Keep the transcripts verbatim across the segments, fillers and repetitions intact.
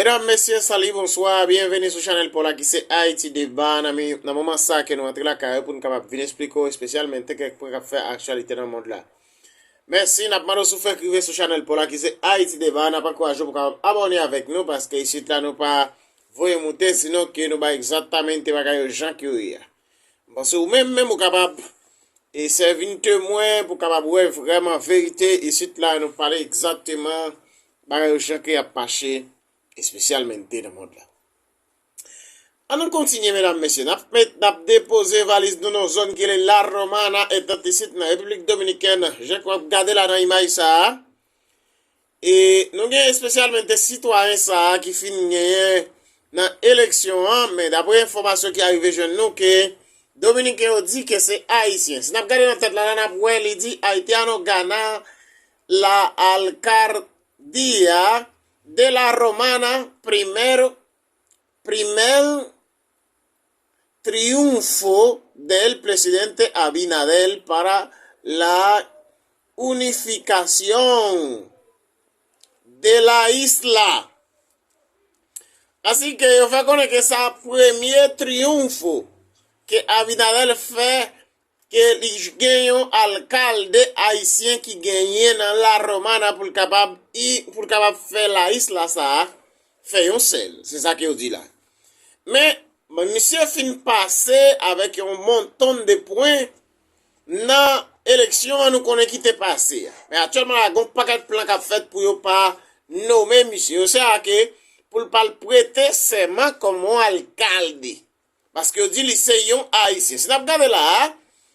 Medam, mesye, sali, bonswa, byenveni sou chanèl pa w la ki se Ayiti Deba. Nan mi-, nan moman sa ke nou antre lakay ou pou nou kapab vin esplike w espesyalmente kèk pwen k ap fè aktyalite nan mond la. Mèsi, n ap mande w si w fèk rive sou chanèl pa w la ki se Ayiti Deba, n ap ankouraje w pou w kapab abòne avèk nou paske isit la nou pa voye moute, sinon ke nou bay egzaktamente bagay yo jan ke yo ye a. M panse ou menm, menm ou kapab e sèvi n temwen pou w kapab wè vrèman verite isit la, nou pale egzakteman bagay yo jan ke y ap mache, espesyalmente nan mond la. Ann nou kontinye, medam, mesye. N ap met, n ap depoze valiz nou nan zòn ki rele La Romana, etan isit nan Repiblik Dominikèn. Jan ke w ap gade la nan imaj sa a, e nou gen espesyalmente sitwayen sa a ki fin genyen nan eleksyon an, men dapre enfòmasyon ki arive jwenn nou ke Dominiken yo di ke se Ayisyen. Si n ap gade nan tèt la, la n ap wè li di Haitiano gana la alcaldía de La Romana, primer, primer triunfo del presidente Abinader para la unificación de la isla. Asike yo fè konnen ke sa premye triyonfo ke Abinader fè, ke li gen yon alkalde ayisyen ki genyen nan La Romana pou l kapab, pou l kapab fè la isla sa a, fè yon sèl. Se sa ke yo di la. Men, men misye fin pase avèk yon monton de pwen nan eleksyon an nou konnen ki te pase a. Men aktyèlman la, gen yon pakèt plan k ap fèt pou yo pa nome misye. Yo se a ke pou l pa l prete sèman kòm yon alkalde. Paske yo di li se yon Ayisyen. Si n ap gade la a,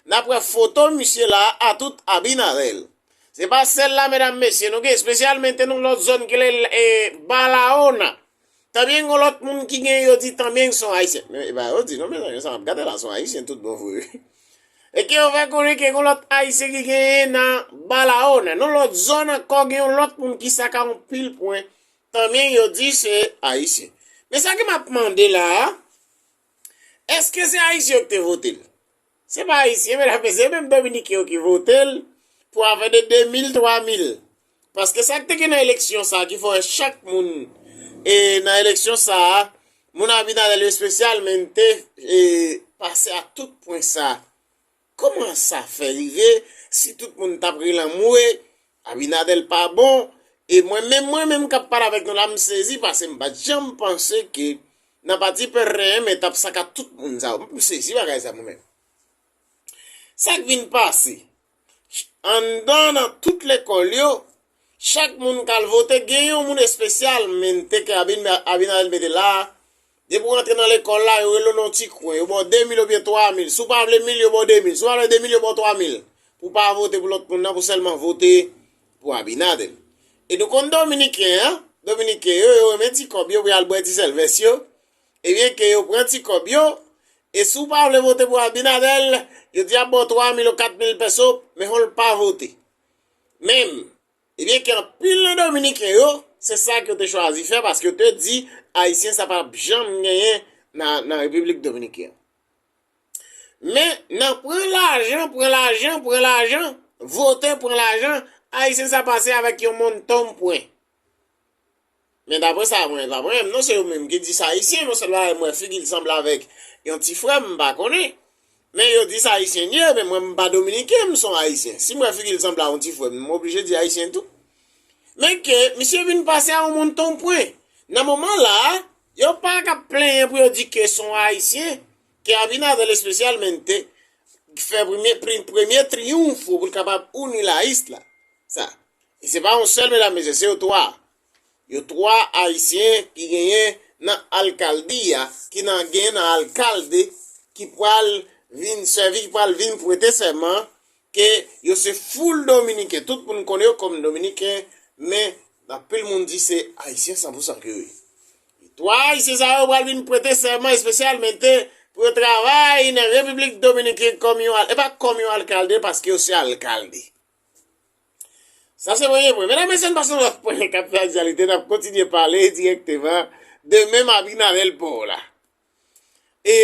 n ap wè foto misye la a tout Abinader. Se pa sèl la, medam, mesye, nou gen espesyalmente nan lòt zòn ki rele, e, Balaona. Tanbyen gen lòt moun ki gen, yo di tanbyen se yon Ayisyen. Men e pa yo di non, mezanmi, sa m ap gade la se yon Ayisyen tout bon vre. E ke yo fè konnen ke gen lòt Ayisyen ki genyen nan Balaona. Nan lòt zòn ankò, gen yon lòt moun ki saka yon pil pwen. Tanbyen yo di se Ayisyen. Men sa ke m ap mande la a, èske se Ayisyen yo ki te vote l? Se pa Ayisyen, medam, mesye, se menm Dominiken yo ki vote l pou afè de de mil, twa mil. Paske sa k te gen nan eleksyon sa a ki fè wè chak moun, e nan eleksyon sa a, moun Abinader yo espesyalmente, e pase a tout pwen sa a. Kòman sa fè rive si tout moun t ap rele anmwe, Abinader pa bon, e mwen menm, mwen menm k ap pale avèk nou la, m sezi paske m pa t janm panse ke nan pati P R M te ap saka tout moun sa yo. M sezi bagay sa mwen menm. Sa k vin pase? Anndan nan tout lekòl yo, chak moun k al vote, gen yon moun espesyalmente ke Abin-, Abinader mete la a, depi w rantre nan lekòl la, yo rele w nan yon ti kwen, yo ba w de mil oubyen twa mil. Si w pa vle mil, yo ba w de mil. Si w pa vle de mil, yo ba w twa mil. Pou w pa vote pou lòt moun nan, pou sèlman vote pou Abinader. E nou konn Dominiken an, Dominiken yo, yo renmen ti kòb yo pou y al bwè ti sèlvès yo. Ebyen ke yo pran ti kòb yo, e si w pa vle vote pou Abinader, yo di y ap ba w twa mil ou kat mil peso, men fò w pa vote. Menm, ebyen ke anpil nan Dominiken yo, se sa ke yo te chwazi fè, paske yo te di Ayisyen sa p ap janm genyen nan, nan Repiblik Dominikèn. Men, nan pran lajan, pran lajan, pran lajan, vote, pran lajan, Ayisyen sa pase avèk yon monton pwen. Men dapre sa mwen, pa mwen menm non, se yo menm ki di sa Ayisyen, yon sèl bagay, mwen figi l sanble avèk yon ti frè m, m pa konnen. Men yo di sa Ayisyen l ye, men mwen m pa Dominiken, m se yon Ayisyen. Si m wè figi l sanble a yon ti frè m, m oblije di Ayisyen tou. Men ke misye vin pase a yon monton pwen. Nan moman la, yo pa ka plenyen pou yo di ke se yon Ayisyen, ke Abinader espesyalmente fè premye, pri-, premye triyonf pou l kapab ini la isla. Sa. E se pa yon sèl, medam, mesye, se yo twa. Yo twa Ayisyen ki genyen nan alkaldi a, ki nan genyen nan alkalde, ki pral vin sèvi, ki pral vin prete sèman, ke yo se full Dominiken. Tout moun konnen yo kòm Dominiken, men anpil moun di se Ayisyen san pou san ke yo ye. Twa Ayisyen sa yo pral vin prete sèman espesyalmente pou yo travay nan Repiblik Dominiken kòm yon al-, e pa kòm yon alkalde, paske yo se alkalde. Sa se premye pwen. Medam, mesye, n pase yon lòt pwen k ap fè aktyalite, n ap kontinye pale dirèkteman de menm Abinader pa w la. E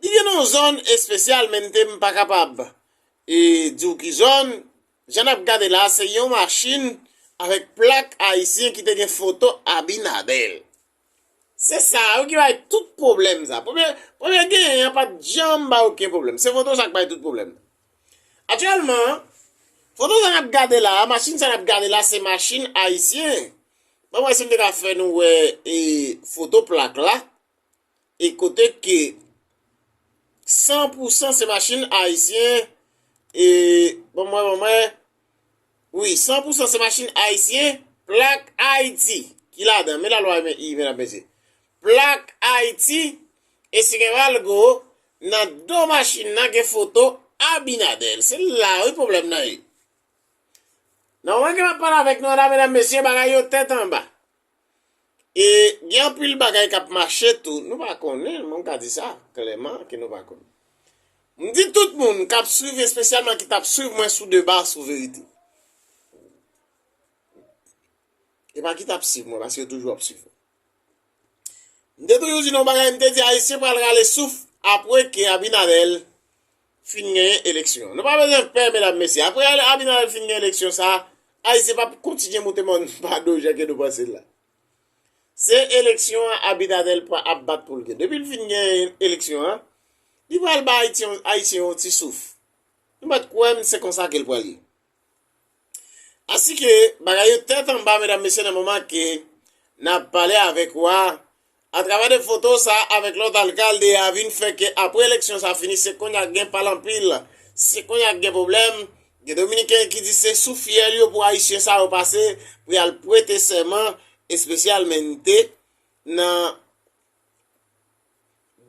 li gen yon zòn espesyal, men m pa kapab, e, di w ki zòn. Jan n ap gade la, se yon machin avèk plak ayisyen ki te gen foto Abinader. Se sa wi ki bay tout pwoblèm sa. Premye, premye genyen an pa t janm bay okenn pwoblèm. Se foto sa k bay tout pwoblèm. Aktyèlman, foto sa n ap gade la, machin sa n ap gade la, se machin ayisyen. Ban m wè si m te ka fè nou wè e, foto plak la. E kote ke san pou san se machin ayisyen. E, ban m wè, ban m wè. Wi, san pou san se machin ayisyen, plak Ayiti ki ladan. Men lalwa, men, i, medam, mesye. Plak Ayiti, e si gen valgo, nan do machin nan gen foto Abinader. Se la wi pwoblèm nan ye. Nan moman ke m ap pale avèk nou an la, medam, mesye, bagay yo tèt anba. E gen anpil bagay k ap mache tou, nou pa konnen, mwen m ka di sa klèman ke nou pa konnen. M di tout moun k ap swiv, espesyalman ki t ap swiv mwen sou deba sou verite. E pa ki t ap swiv mwen, paske yo toujou ap swiv mwen. M te toujou di nou bagay, m te di Ayisyen pral rale souf apre ke Abinader fin genyen eleksyon. Nou pa bezwen pè, medam, mesye. Apre Abinader fin genyen eleksyon sa, Ayisyen p ap kontinye moute mòn pa do jan ke nou panse l la. Se eleksyon an Abinader pral ap bat pou l gen. Depi l fin gen eleksyon an, li pral ba Ayiti, Ayisyen yon ti souf. Nou mèt kwè m, se konsa ke l pral ye. Asike, bagay yo tèt anba, medam, mesye, nan moman ke n ap pale avèk ou a, atravè de foto sa avèk lòt alkalde a vin fè ke apre eleksyon sa fini, se kounye a gen pale anpil, se kounye a gen pwoblèm. Gen Dominiken ki di se sou fyèl yo pou Ayisyen sa yo pase pou y al prete sèman, espesyalmente nan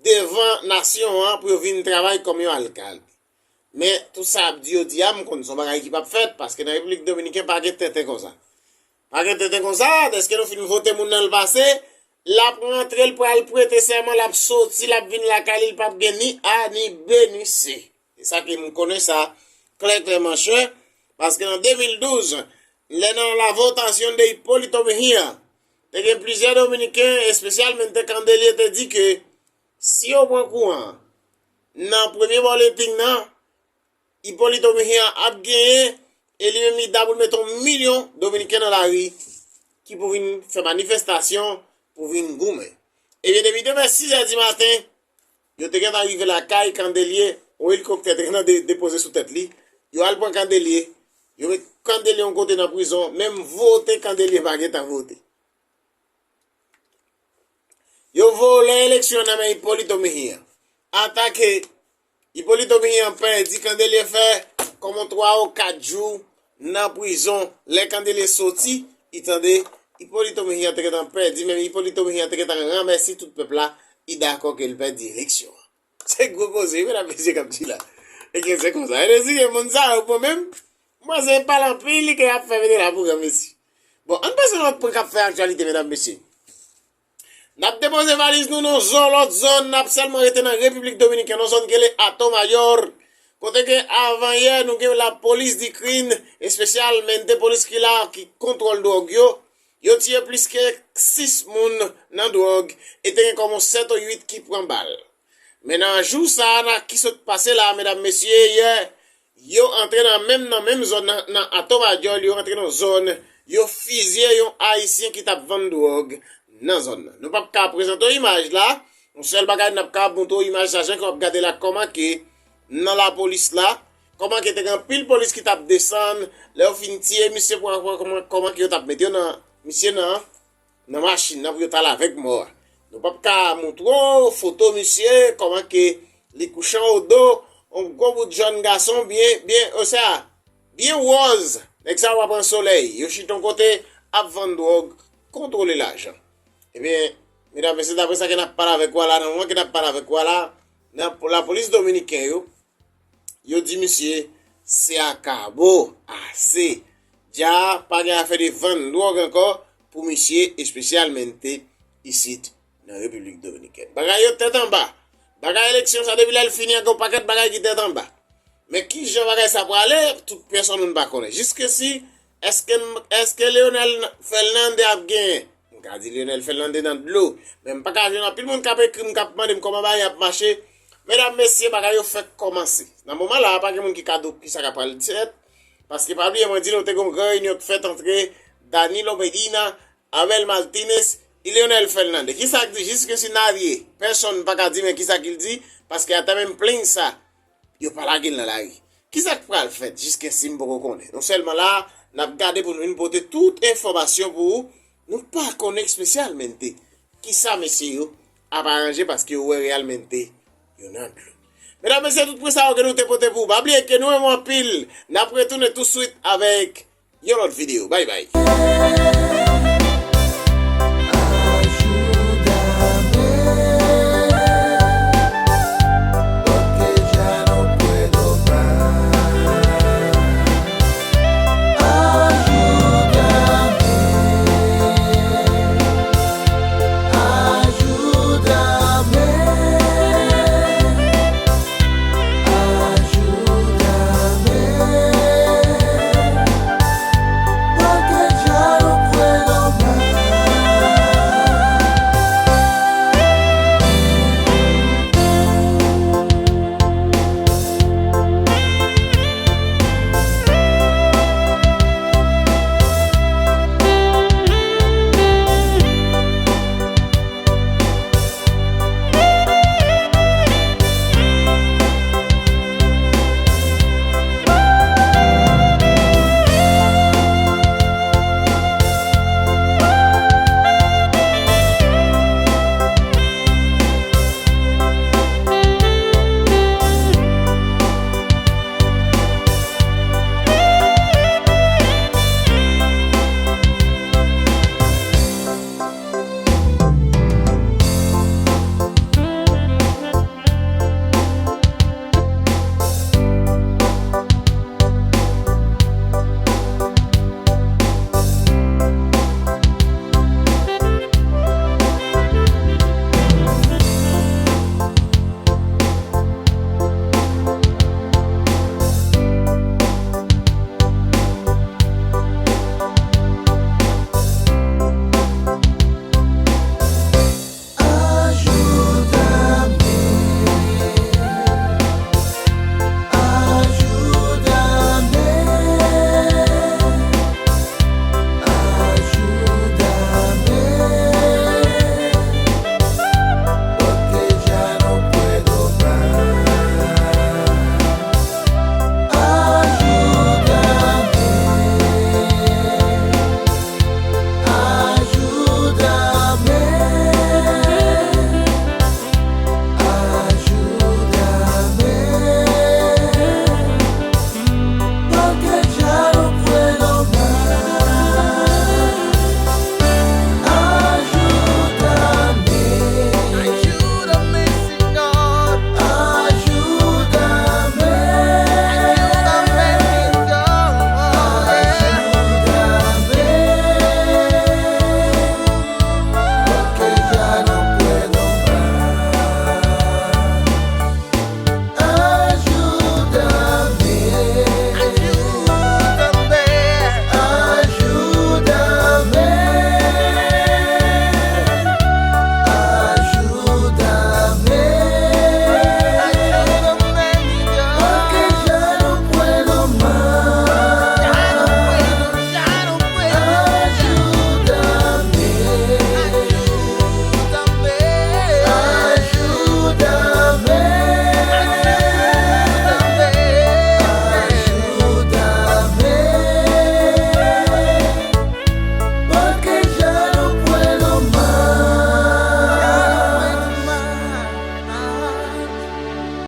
devan nasyon an pou yo vin travay kòm yon alkalde. Men, tout sa y ap di yo di a, m konn se yon bagay ki p ap fèt, paske nan Repiblik Dominiken pa gen tenten konsa. Pa gen tenten konsa, dèske nou fin vote moun nan l pase, l ap rantre, l pral prete sèman, l ap soti, l ap vin lakay li, l p ap gen ni A, ni B, ni C. E sa ke m konnen sa klè, klè, monchè, paske nan de mil douz, lè nan la votación de Hipólito Mejía, te gen plizyè Dominiken, espesyalmente Candelier, te di ke si yo pran kouran an, nan premye bòletin nan, Hipólito Mejía ap genyen, e li menm li ta pou l mete yon milyon Dominiken nan lari ki pou vin fè manifestasyon, pou vin goumen. Ebyen, depi demen sis è di maten, yo te gentan rive lakay Candelier, yon elikoptè te gentan de-, depoze sou tèt li. Yo al pran Candelier, yo met Candelier yon kote nan prizon, menm vote Candelier pa gentan vote. Yo vòlè eleksyon nan men Hipólito Mejía. Atake Hipólito Mejía pèdi, Candelier fè kòman twa ou kat jou nan prizon. Lè Candelier soti, li tande Hipólito Mejía te gentan pèdi, men Hipólito Mejía te gentan ranmèsi tout pèp la, li dakò ke l pèdi eleksyon an. Se gwo koze, wi, medam, mesye, k ap di la. E gen se konsa. E dezi gen moun sa yo, bon, menm, mwen se pale anpil, li ke y ap fè mete la pou granmesi. Bon, ann pase nan lòt pwen k ap fè aktyalite, medam, mesye. N ap depoze valiz nou nan zòn, lòt zòn, n ap sèlman rete nan Repiblik Dominikèn, nan zòn ki rele Ato Mayor, kote ke avanyè nou gen lapolis di krim, espesyalmente polis ki la, ki kontwòl dwòg yo, yo tiye plis ke sis moun nan dwòg, e te gen kòman sèt ou uit ki pran bal. Men nan jou sa a, nan ki sot pase la, medam, mesye, yè, yo antre nan menm, nan menm zòn nan, nan Ato Mayor, yo antre nan zòn, yo fizye yon Ayisyen ki t ap vann dwòg nan zòn nan. Nou p ap ka prezante w imaj la, yon sèl bagay n ap ka montre w imaj sa, jan ke w ap gade la, kòman ke nan lapolis la, kòman ke te gen anpil polis ki t ap desann, lè yo fin tiye misye, pou wè kòman, kòman ke yo t ap mete yo nan, misye nan, nan machin nan pou yo t al avèk mò a. Nou p ap ka montre w foto misye, kòman ke li kouche anwo do, yon gwo bout jèn gason, byen, byen, osea, byen wòz. Nèg sa yo pa pran solèy. Yo chita yon kote, ap vann dwòg, kontwole lajan. Ebyen, medam, mesye, daprè sa ke n ap pale avèk ou a la, nan moman ke n ap pale avèk ou a la, nan lapolis dominiken yo, yo di misye, se akabo, ase. Dja pa gen afè de vann dwòg ankò pou misye, espesyalmente isit nan Repiblik Dominikèn. Bagay yo tèt anba. Bagay eleksyon sa, depi lè l fini, gen yon pakèt bagay ki tèt anba. Men ki jan bagay sa prale, tout pèsonn moun pa konnen. Jiskesi, èske, èske Leonel Fernandez ap genyen? M ka di Leonel Fernandez nan dlo. Men m pa ka jwenn anpil moun k ap ekri m, k ap mande m kòman bagay ap mache. Medam, mesye, bagay yo fèk kòmanse. Nan moman la a, pa gen moun ki ka di w kisa k ap pral fèt. Paske pa bliye, mwen di nou, te gen yon gran reyinyon k fèt antre Danilo Medina, Abel Martinez, Lionel Fernandez. Kisa k di? Jiskesi nadie, pèsonn pa ka di men kisa ki l di, paske ata menm plenn sa, yo pa lage l nan lari. Kisa k pral fèt jiskesi m poko konnen. Non sèlman la, n ap gade pou nou vin pote tout enfòmasyon pou ou. Nou pa konnen espesyalmente kisa mesye yo ap aranje paske yo wè reyalmente yo nan dlo. Medam, mesye, tout pwen sa yo ke nou te pote pou ou. Pa bliye ke nou renmen w anpil. N ap retounen touswit avèk yon lòt videyo. Bay bay.